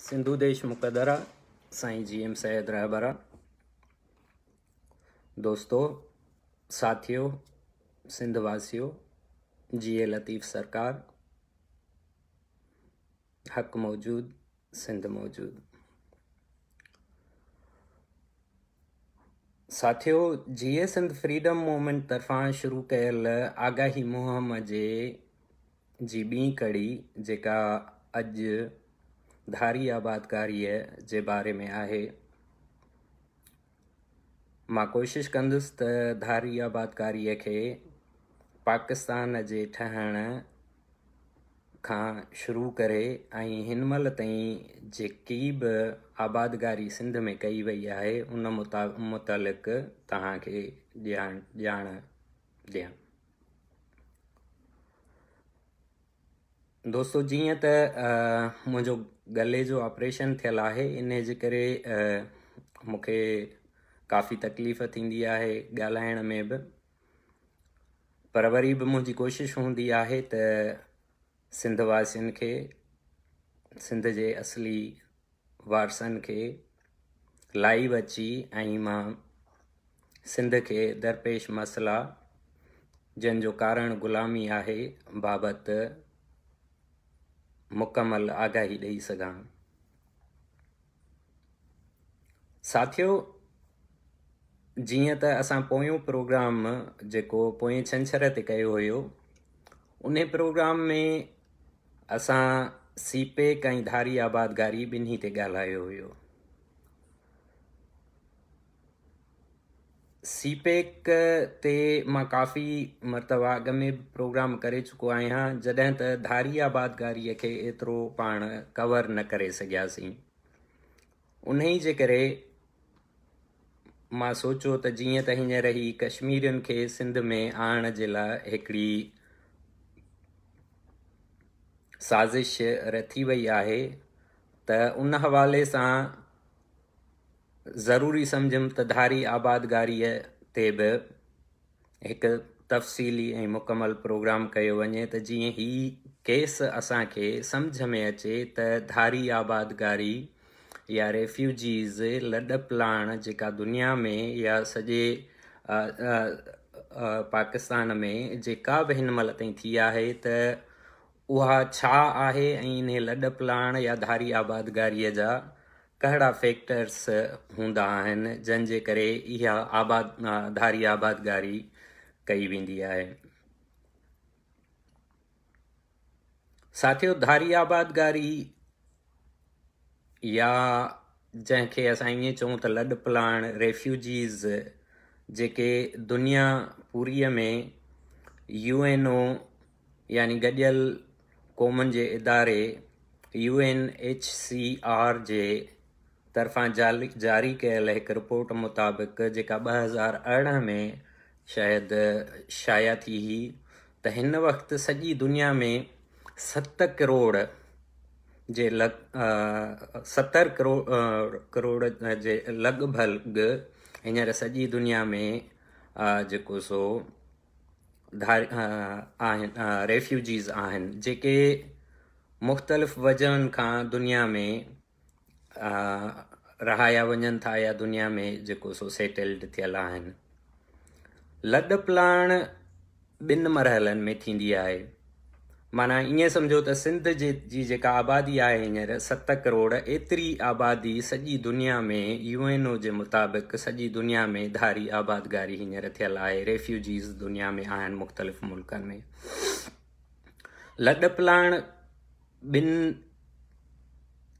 سنڌو ديش مقدر آ، سائين جي ايم سيد رهبر آ. دوستو، ساٿيو، سنڌ واسيو، جيئي لطيف سرڪار، حق موجود، سنڌ موجود. ساٿيو، جيئي سنڌ فريڊم موومينٽ طرفان شروع ڪيل آگاهي مهم جي جي ٻي ڪڙي جيڪا اڄ ڌاري آبادڪاريء جي باري ۾ آهي. مان ڪوشش ڪندس ته ڌاري آبادڪاريء کي پاڪستان جي ٺهڻ کان شروع ڪري ۽ هن مهل تائين جيڪي به آبادگاري سنڌ ۾ ڪئي وئي آهي ان متعلق توهان کي ڄاڻ ڏيان. دوستو جيئن ته منهنجو گلي جو آپريشن ٿيل آهي انهي جي ڪري مون کي ڪافي تڪليف ٿيندي آهي ڳالهائڻ ۾ به پر وري به منهنجي ڪوشش هوندي آهي ته سنڌ واسين کي سنڌ جي اصلي وارثن کي لائيو اچي ۽ مان سنڌ کي درپيش مسئلا جن جو ڪارڻ غلامي آهي بابت مڪمل آگاهي ڏئي سگهان. ساٿيو جيئن ته اسان پويون پروگرام جيڪو پوئين ڇنڇر تي ڪيو هيو انهي پروگرام ۾ اسان سي پيڪ ۽ ڌاري آبادگاري ٻنهي تي ڳالهايو هيو. سي پيڪ تي مان ڪافي مرتبا اڳ ۾ به پروگرام ڪري چڪو آهيان جڏهن ته ڌاري آبادگاري کي ايترو پاڻ ڪور نه ڪري سگهياسين انهي جي ڪري مان سوچيو ته جيئن ته هينئر هي ڪشميرين کي سنڌ ۾ آڻڻ جي لاء هڪڙي سازش رٿي وئي آهي ته ان حوالي سان ضروري سمجهيم ته ڌاري آبادگاريء تي به هڪ تفصيلي ۽ مڪمل پروگرام ڪيو وڃي ته جيئن هي ڪيس اسان کي سمجهه ۾ اچي ته ڌاري آبادگاري يا ريفيوجيز لڏپلاڻ جيڪا دنيا ۾ يا سڄي پاڪستان ۾ جيڪا به هن مهل تائين ٿي آهي ته اها ڇا آهي ۽ انهي لڏپلاڻ يا ڌاري آبادگاريء جا ڪهڙا فيڪٽرس هوندا آهن جن جي ڪري اها آباد ڌاري آبادگاري ڪئي ويندي آهي. ساٿيو ڌاري آبادگاري يا جنهن کي اسان ائين چئون ته لڏپلاڻ ريفيوجيز جيڪي دنيا پوريء ۾ يو اين او يعني گڏيل قومن جي اداري U N H C R جي طرفان جاري ڪيل هڪ رپورٽ مطابق جيڪا 2018 ۾ شايد شايع ٿي هئي ته هن وقت سڄي دنيا ۾ ست ڪروڙ جي لڳ 70 ڪروڙ جي لڳ ڀڳ هينئر سڄي دنيا ۾ جيڪو سو آهن ريفيوجيز آهن جيڪي مختلف وجهن کان دنيا ۾ رهايا وڃن ٿا يا دنيا ۾ جيڪو سو سيٽلڊ ٿيل آهن. لڏپلاڻ ٻن مرحلن ۾ ٿيندي آهي. معنيٰ ائين سمجهو ته سنڌ جي جي جيڪا آبادي آهي هينئر ست ڪروڙ ايتري آبادي سڄي دنيا ۾ يو اين او جي مطابق سڄي دنيا ۾ ڌاري آبادگاري هينئر ٿيل آهي ريفيوجيز دنيا ۾ آهن مختلف ملڪن ۾ لڏپلاڻ ٻن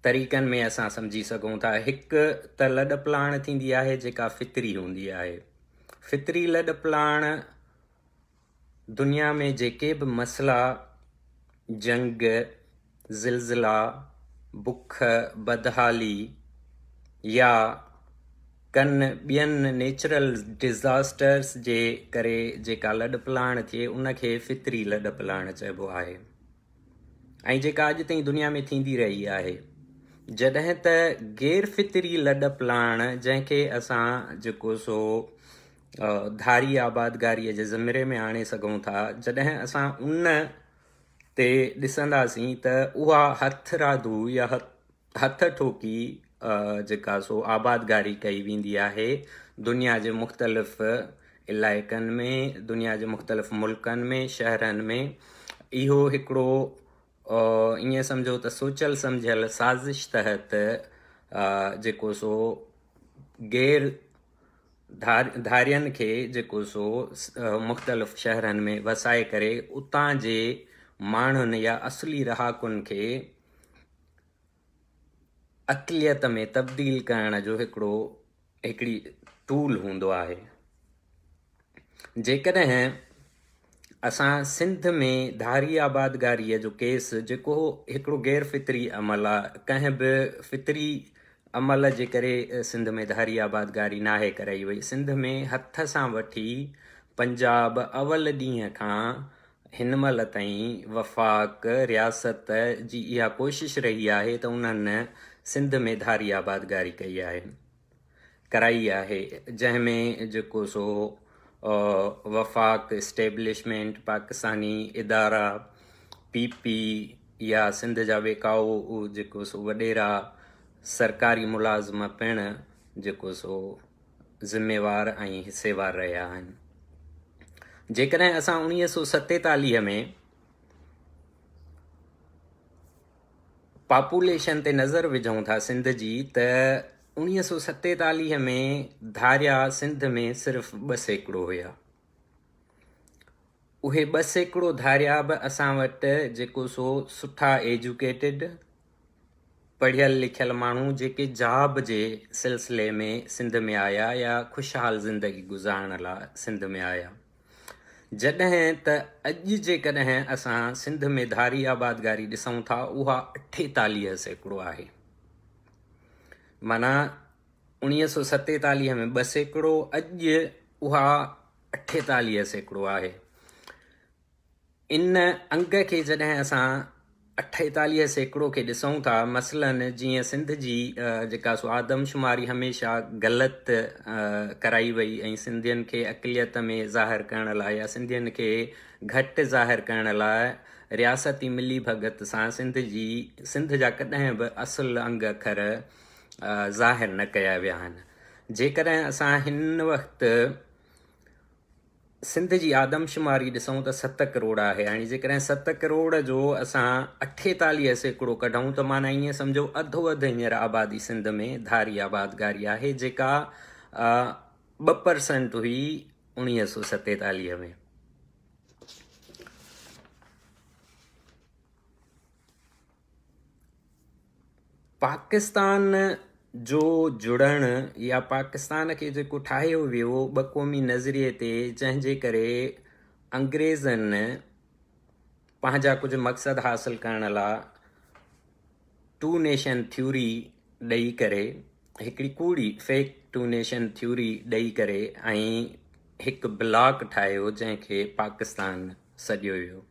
طريقن ۾ اسان سمجهي سگهون ٿا هڪ ته لڏپلاڻ ٿيندي آهي جيڪا فطري هوندي آهي فطري لڏپلاڻ دنيا ۾ جيڪي به مسئلا، جنگ، زلزلا، بک، بدحالي يا ڪن ٻين نيچرل ڊزاسٽرز جي ڪري جيڪا لڏپلاڻ ٿئي ان کي فطري لڏپلاڻ چئبو آهي. ۽ جيڪا اڄ تائين دنيا ۾ ٿيندي رهي آهي. جڏهن ته غير فطري لڏپلاڻ جنهن کي اسان جيڪو سو ڌاري آبادگاريء جي زمري ۾ آڻي سگهون ٿا، جڏهن اسان ان تي ڏسنداسين ته اها هٿرادو يا هٿ ٺوڪي جيڪا سو آبادگاري ڪئي ويندي آهي دنيا جي مختلف علائقن ۾، دنيا جي مختلف ملڪن ۾، شهرن ۾. اهو هڪڙو ائين سمجهو ته سوچيل سمجهيل سازش تحت جيڪو سو غير ڌارين کي جيڪو سو مختلف شهرن ۾ وسائي ڪري اتان جي ماڻهن يا اصلي رهاڪن کي اقليت ۾ تبديل ڪرڻ جو هڪڙو هڪڙي ٽول هوندو آهي. جيڪڏهن اسان سنڌ ۾ ڌاري آبادگاريء جو ڪيس جيڪو هڪڙو غير فطري عمل آ، ڪنهن به فطري عمل جي ڪري سنڌ ۾ ڌاري آبادگاري ناهي ڪرائي وئي. سنڌ ۾ هٿ سان وٺي پنجاب اول ڏينهن کان هن مهل تائين وفاق، رياست، جي اها ڪوشش رهي آهي ته انهن سنڌ ۾ ڌاري آبادگاري ڪئي آهي، ڪرائي آهي، جنهن ۾ جيڪو سو وفاق، اسٽيبلشمينٽ، پاڪستاني ادارا، پي پي يا سنڌ جا ويڪائو جيڪو سو وڏيرا، سرڪاري ملازم پڻ جيڪو سو ذميوار ۽ حصيوار رهيا آهن. جيڪڏهن اسان 1947 ۾ پاپوليشن تي نظر وجهون ٿا سنڌ جي ته 1947 ۾ ڌاريا سنڌ ۾ صرف 2% هيا. اهي 2% ڌاريا به اسان وٽ جيڪو سو سٺا ايجوڪيٽيڊ پڙهيل لکيل ماڻهو جيڪي جاب جي سلسلي ۾ سنڌ ۾ آيا يا خوشحال زندگي گذارڻ لاء سنڌ ۾ آيا. جڏهن ته اڄ جيڪڏهن اسان سنڌ ۾ ڌاري آبادگاري ڏسون ٿا اها 48% آهي. معنيٰ 1947 ۾ 2%، اڄ اها 48% آهي. ان انگ کي جڏهن اسان 48% کي ڏسون ٿا، مثلاً جيئن سنڌ جي جيڪا سو آدمشماري هميشه غلط ڪرائي وئي ۽ سنڌين کي اقليت ۾ ظاهر ڪرڻ لاء يا سنڌين کي گهٽ ظاهر ڪرڻ لاء رياستي ملي ڀڳت سان سنڌ جي سنڌ جا ڪڏهن به اصل انگ اکر ظاهر نه ڪيا ويا آهن. جيڪڏهن اسان هن وقت سنڌ جي آدمشماري ڏسون ته 7 ڪروڙ آهي. هاڻي جيڪڏهن 7 ڪروڙ جو اسان 48% ڪڍون ته معنيٰ ائين سمجهو اڌو اڌ هينئر آبادي سنڌ ۾ ڌاري آبادگاري آهي، جيڪا 2% هئي 1947 ۾. پاڪستان جو جڙڻ يا پاڪستان کي جيڪو ٺاهيو ويو ٻه قومي نظريي تي، جنهن جي ڪري انگريزن پنهنجا ڪجهه مقصد حاصل ڪرڻ لاء ٽو نيشن ٿيوري ڏئي ڪري، هڪڙي ڪوڙي فيڪ ٽو نيشن ٿيوري ڏئي ڪري ۽ هڪ بلاڪ ٺاهيو جنهن کي پاڪستان سڏيو ويو.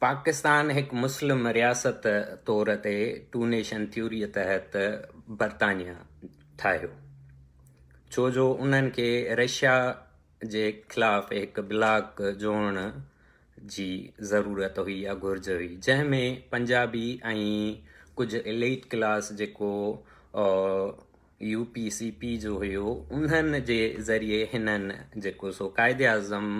پاڪستان هڪ مسلم رياست طور تي ٽو نيشن ٿيوريء تحت برطانيا ٺاهيو، ڇو جو انهن کي رشيا جي خلاف هڪ بلاڪ جوڙڻ جي ضرورت هئي يا گهرج هئي، جنهن ۾ پنجابي ۽ ڪجهه اليٽ ڪلاس جيڪو يو پي سي پي جو هيو، انهن جي ذريعي هنن جيڪو سو قائد اعظم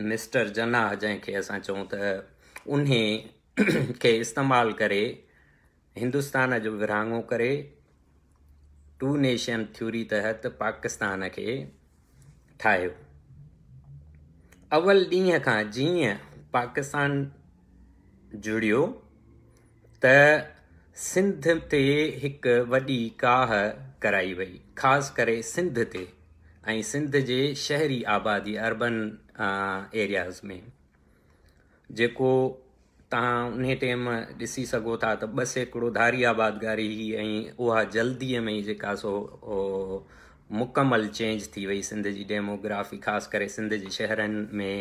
مسٽر جناح جنهن کي اسان چئون ته انهي کي استعمال ڪري هندستان جو ورهاڱو ڪري ٽو نيشن ٿيوري تحت پاڪستان کي ٺاهيو. اول ڏينهن کان جيئن پاڪستان جڙيو ته سنڌ تي هڪ وڏي ڪاهه ڪرائي وئي، خاص ڪري سنڌ تي ۽ سنڌ جي شهري آبادي اربن ايرياز ۾، جيڪو توهان انهي ٽيم ڏسي سگهو ٿا ته 2% ڌاري آبادگاري هئي ۽ اها جلديء ۾ ئي جيڪا سو مڪمل چينج ٿي وئي سنڌ جي ڊيموگرافي، خاص ڪري سنڌ جي شهرن ۾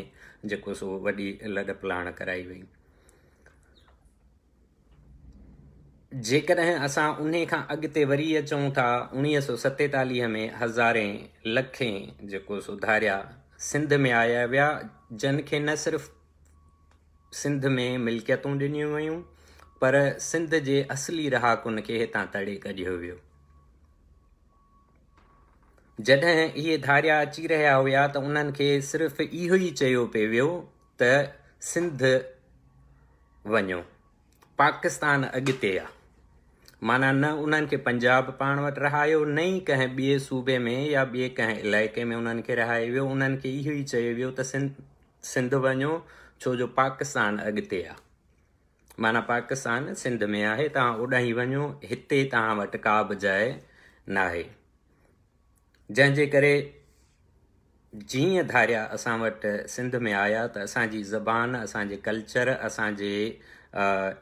جيڪو سو وڏي لڏپلاڻ ڪرائي وئي. جيڪڏهن اسان انهي کان اڳتي وري اچون ٿا 1947 ۾ هزارين لکين جيڪو سو ڌاريا سنڌ ۾ آيا ويا، جن کي نه صرف سنڌ ۾ ملڪيتون ڏنيون ويون پر سنڌ جي اصلي رهاڪن کي هتان تڙي ڪڍيو ويو. جڏهن اهي ڌاريا اچي رهيا هيا ته انهن کي صرف اهو ئي چيو پئي ويو ته سنڌ وڃو، پاڪستان اڳتي آ. معنيٰ نه انهن کي پنجاب پاڻ وٽ رهايو نه ئي ڪنهن ٻئي صوبي ۾ يا ٻئي ڪنهن علائقي ۾ انهن کي رهايو ويو، انهن کي اهو ئي چيو ويو ته سنڌ وڃو ڇو جو پاڪستان اڳتي آ. معنيٰ پاڪستان سنڌ ۾ آهي، توهان اوڏانهن وڃو، هتي توهان وٽ ڪا به جاء ناهي. جنهن جي ڪري جيئن ڌاريا اسان وٽ سنڌ ۾ آيا ته اسان جي زبان، اسان جي ڪلچر، اسان جي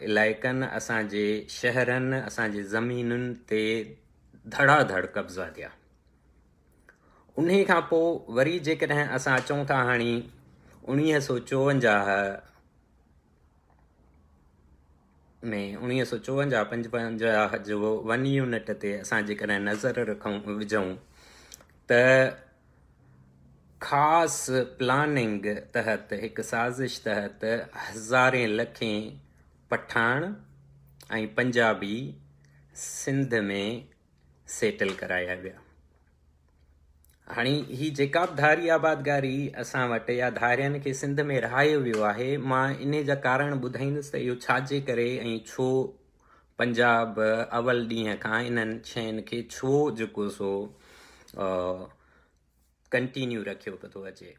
علائقن، اسان جي شهرن، اسان جي زمينن تي ڌڙا ڌڙ قبضا ٿيا. انهي کان پوء وري جيڪڏهن اسان اچون ٿا هاڻي 1954 ۾ 1954 55 جو ون يونٽ تي اسان جيڪڏهن نظر رکون وجهون ته خاص پلاننگ تحت هڪ سازش تحت هزارين لکين پٺاڻ ۽ پنجابي سنڌ ۾ سيٽل ڪرايا ويا. هاڻي هي جيڪا به ڌاري آبادگاري اسان وٽ يا ڌارين کي سنڌ ۾ رهايو ويو آهي، مان انهي جا ڪارڻ ٻڌائيندس ته اهو ڇا جي ڪري ۽ ڇو پنجاب اول ڏينهن کان انهن شين کي ڇو جيڪو سو ڪنٽينيو رکيو پيو ٿو اچي.